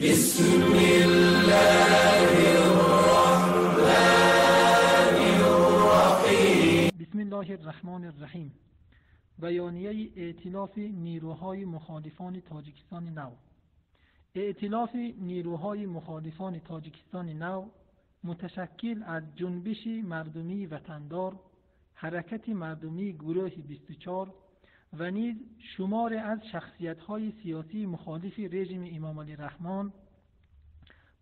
بسم الله الرحمن الرحیم. بسم الله الرحمن الرحیم. بیانیه ائتلاف نیروهای مخالفان تاجیکستان نو. ائتلاف نیروهای مخالفان تاجیکستان نو متشکل از جنبش مردمی وطندار، حرکت مردمی گروه 24 و نیز شمار از شخصیت‌های سیاسی مخالف رژیم امام علی رحمان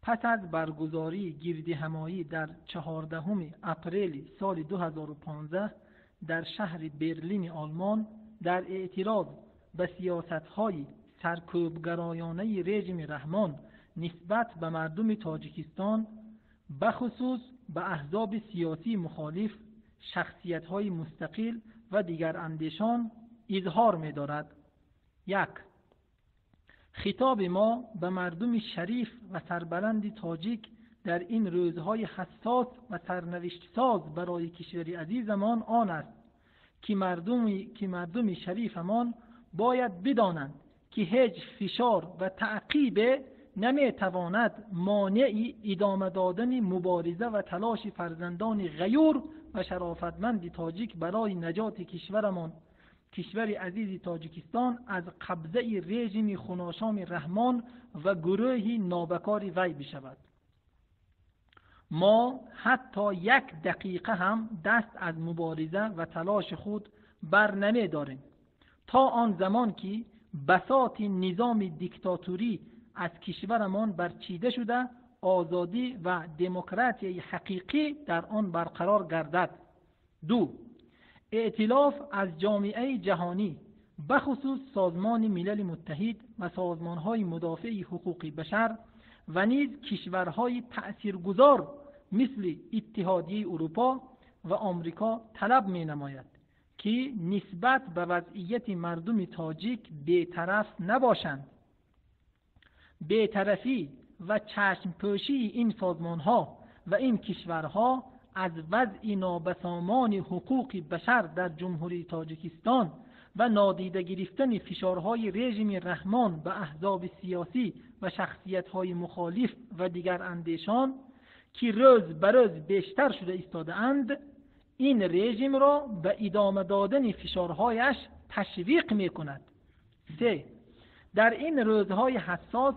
پس از برگزاری گردهمایی در 14 اپریل سال 2015 در شهر برلین آلمان در اعتراض به سیاست‌های سرکوبگرایانه رژیم رحمان نسبت به مردم تاجیکستان، بخصوص به احزاب سیاسی مخالف، شخصیت‌های مستقل و دیگر اندیشان اظهار می‌دارد. 1. خطاب ما به مردم شریف و سربلند تاجیک در این روزهای حساس و سرنوشت ساز برای کشور عزیزمان آن است که مردم شریفمان باید بدانند که هیچ فشار و تعقیب نمیتواند مانع ادامه دادن مبارزه و تلاش فرزندان غیور و شرافتمند تاجیک برای نجات کشورمان، کشور عزیز تاجیکستان از قبضه رژیم خوناشام رحمان و گروه نابکار وی بشود. ما حتی یک دقیقه هم دست از مبارزه و تلاش خود بر نمی داریم تا آن زمان که بساط نظام دیکتاتوری از کشورمان برچیده شده، آزادی و دموکراسی حقیقی در آن برقرار گردد. 2. ائتلاف از جامعه جهانی بخصوص سازمان ملل متحد و سازمان‌های مدافع حقوق بشر و نیز کشورهای تأثیرگذار مثل اتحادیه اروپا و آمریکا طلب می‌نماید که نسبت به وضعیت مردم تاجیک بی‌طرف نباشند. بی‌طرفی و چشم‌پوشی این سازمان‌ها و این کشورها از وضع نابسامان حقوق بشر در جمهوری تاجیکستان و نادیده گرفتن فشارهای رژیم رحمان به احزاب سیاسی و شخصیت‌های مخالف و دیگر اندیشان که روز به روز بیشتر شده ایستاده‌اند، این رژیم را به ادامه دادن فشارهایش تشویق می‌کند. 3. در این روزهای حساس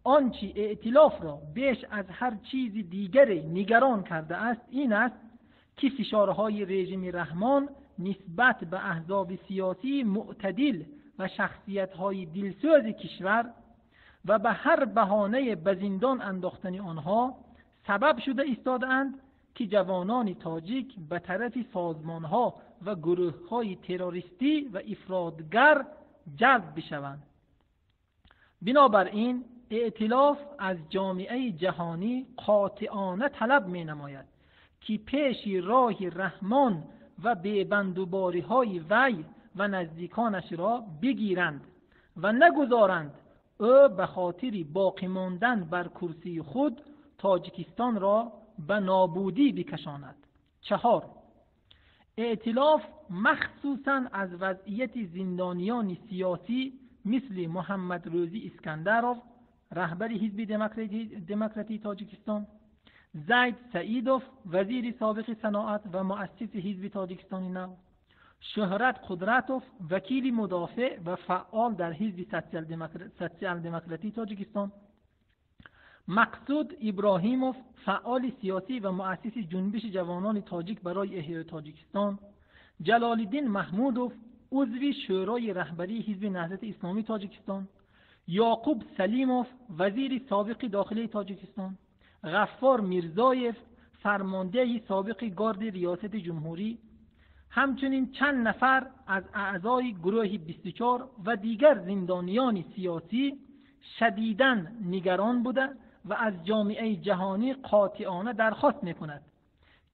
آنچه ائتلاف را بیش از هر چیز دیگری نگران کرده است این است که فشارهای رژیم رحمان نسبت به احزاب سیاسی معتدل و شخصیت‌های دلسوز کشور و به هر بهانه به زندان انداختن آنها سبب شده ایستاده‌اند که جوانان تاجیک به طرف سازمان‌ها و گروه‌های تروریستی و افراطگر جذب بشوند. بنابراین ائتلاف از جامعه جهانی قاطعانه طلب می‌نماید که پیش راه رحمان و بی‌بندوباری‌های وی و نزدیکانش را بگیرند و نگذارند او به خاطر باقی ماندن بر کرسی خود تاجیکستان را به نابودی بکشاند. 4. ائتلاف مخصوصاً از وضعیت زندانیان سیاسی مثل محمد روزی اسکندروف، رهبر حزب دموکراتی تاجیکستان، زید سعیدوف، وزیر سابق صنعت و مؤسس حزب تاجیکستان نو، شهرت قدرتوف، وکیل مدافع و فعال در حزب سوسیال دموکراتی تاجیکستان، مقصود ابراهیموف، فعال سیاسی و مؤسس جنبش جوانان تاجیک برای احیای تاجیکستان، جلال الدین محمودوف، عضو شورای رهبری حزب نهضت اسلامی تاجیکستان، یعقوب سلیموف، وزیر سابق داخلی تاجیکستان، غفار میرزایف، فرمانده سابق گارد ریاست جمهوری، همچنین چند نفر از اعضای گروه 24 و دیگر زندانیان سیاسی شدیداً نگران بوده و از جامعه جهانی قاطعانه درخواست میکند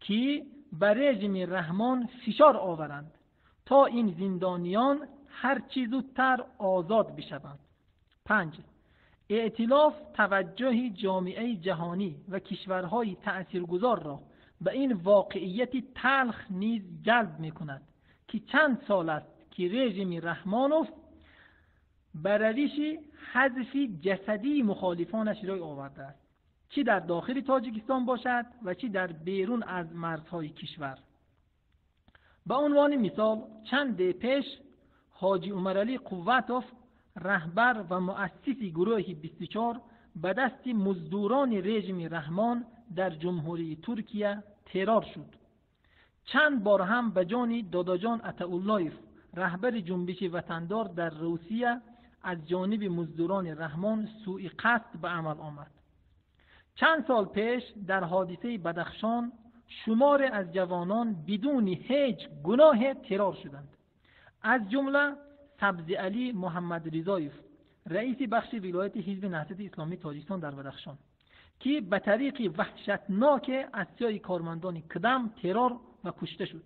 که به رژیم رحمان فشار آورند تا این زندانیان هر چیز زودتر آزاد بشوند. 5. ائتلاف توجه جامعه جهانی و کشورهای تأثیرگذار را به این واقعیت تلخ نیز جلب میکند که چند سال است که رژیم رحمانوف به روش حذف جسدی مخالفانش روی آورده است، چی در داخل تاجیکستان باشد و چی در بیرون از مرزهای کشور. به عنوان مثال چند پیش حاجی عمرعلی قوتوف، رهبر و مؤسس گروه 24، به دست مزدوران رژیم رحمان در جمهوری ترکیه ترور شد. چند بار هم به جان داداجان عطاالله‌یف، رهبر جنبش وطندار در روسیه، از جانب مزدوران رحمان سوء قصد به عمل آمد. چند سال پیش در حادثه بدخشان شمار از جوانان بدون هیچ گناه ترور شدند، از جمله سبز علی محمد رضایف، رئیس بخش ولایت حزب نهضت اسلامی تاجیکستان در بدخشان، که به طریق وحشتناک از سوی کارمندان کدام ترور و کشته شد.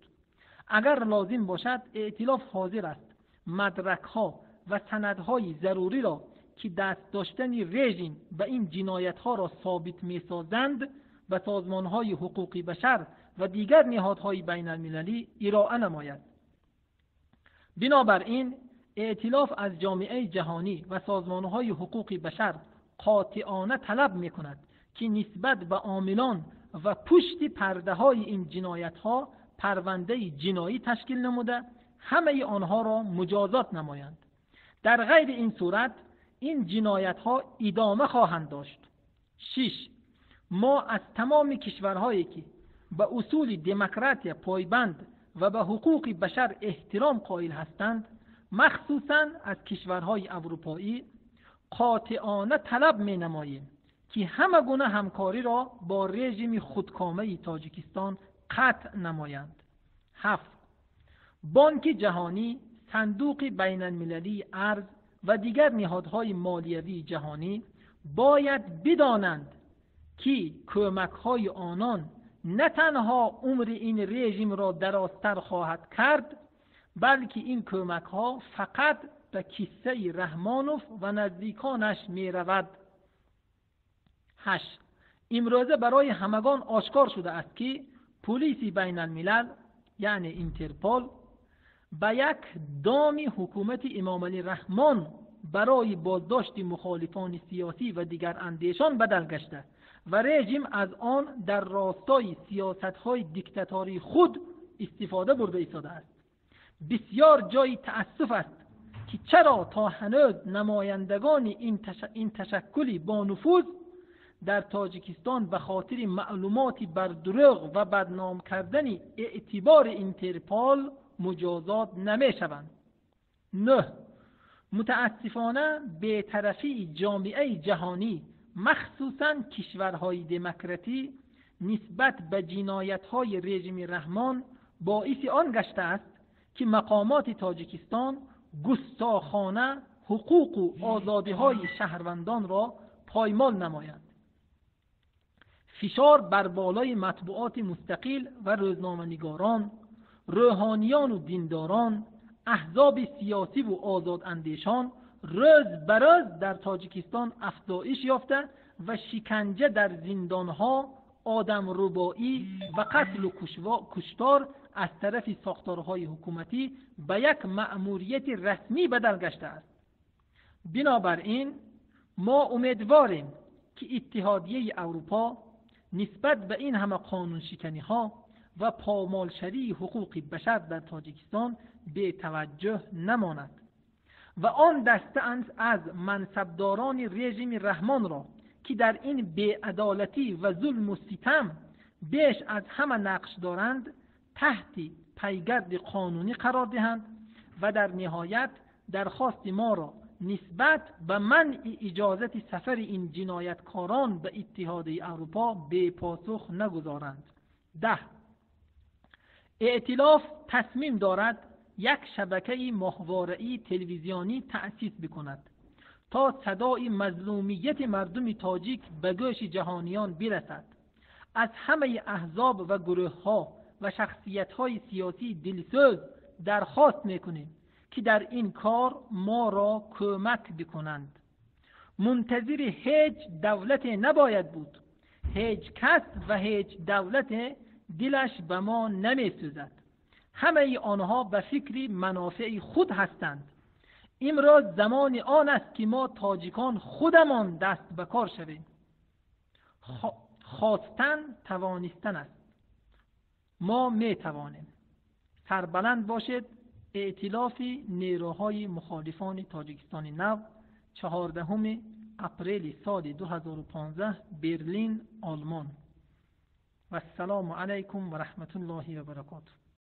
اگر لازم باشد ائتلاف حاضر است مدرک ها و سندهای ضروری را که دست داشتن رژیم به این جنایت ها را ثابت می سازند به سازمان های حقوقی بشر و دیگر نهادهای بین المللی ارائه نماید. بنابراین ائتلاف از جامعه جهانی و سازمان های حقوق بشر قاطعانه طلب می کند که نسبت به عاملان و پشت پرده های این جنایت ها پرونده جنایی تشکیل نموده همه آنها را مجازات نمایند. در غیر این صورت این جنایت ها ادامه خواهند داشت. 6. ما از تمام کشورهایی که به اصول دموکراتی پایبند و به حقوق بشر احترام قائل هستند، مخصوصا از کشورهای اروپایی، قاطعانه طلب می نماییم که همه گونه همکاری را با رژیم خودکامه تاجیکستان قطع نمایند. 7. بانک جهانی، صندوق بین المللی ارز و دیگر نهادهای مالیوی جهانی باید بدانند که کمک‌های آنان نه تنها عمر این رژیم را درازتر خواهد کرد، بلکه این کمک‌ها فقط به کیسه رحمانوف و نزدیکانش می‌رود. 8. امروزه برای همگان آشکار شده است که پلیس بین الملل یعنی اینترپل به یک دام حکومت امام علی رحمان برای بازداشت مخالفان سیاسی و دیگر اندیشان بدل گشته و رژیم از آن در راستای سیاست‌های دیکتاتوری خود استفاده برده ایستاده است. بسیار جای تأسف است که چرا تا هنوز نمایندگان این تشکلی با نفوذ در تاجیکستان به خاطر معلومات بر دروغ و بدنام کردن اعتبار اینترپل مجازات نمی‌شوند. 9. متاسفانه بی‌طرفی جامعه جهانی مخصوصاً کشورهای دموکراتی نسبت به جنایت‌های رژیم رحمان باعث آن گشته است که مقامات تاجیکستان گستاخانه حقوق و آزادی‌های شهروندان را پایمال نمایند. فشار بر بالای مطبوعات مستقل و روزنامه‌نگاران، روحانیان و دینداران، احزاب سیاسی و آزاد اندیشان روز به روز در تاجیکستان افزایش یافته و شکنجه در زندانها، آدم ربایی و قتل و کشتار از طرف ساختارهای حکومتی به یک مأموریت رسمی بدل گشته است. بنابراین ما امیدواریم که اتحادیه اروپا نسبت به این همه قانون شکنی ها و پامالشوی حقوق بشر در تاجیکستان بی توجه نماند و آن دسته از منصبداران رژیم رحمان را که در این بی‌عدالتی و ظلم و ستم بیش از همه نقش دارند تحت پیگرد قانونی قرار دهند و در نهایت درخواست ما را نسبت به منع اجازت سفر این جنایتکاران به اتحادیه اروپا بی پاسخ نگذارند. 10. ائتلاف تصمیم دارد یک شبکه ماهواره‌ای تلویزیونی تأسیس بکند تا صدای مظلومیت مردم تاجیک به گوش جهانیان برسد. از همه احزاب و گروه‌ها و شخصیت‌های سیاسی دلسوز درخواست می‌کنیم که در این کار ما را کمک بکنند. منتظر هیچ دولت نباید بود. هیچ کس و هیچ دولت دلش به ما نمی‌سوزد. همه آنها به فکر منافع خود هستند. Имрӯз замони он аст, ки мо тоҷикон худамон даст ба кор шавем. Хостан тавонистан аст. Мо метавонем. Сарбаланд бошед. Эътилофи нерӯҳои мухолифони Тоҷикистони нав, 14 апрели соли 2015, Берлин, Олмон. Вассалому алайкум ва раҳматуллоҳи ва баракотуҳ.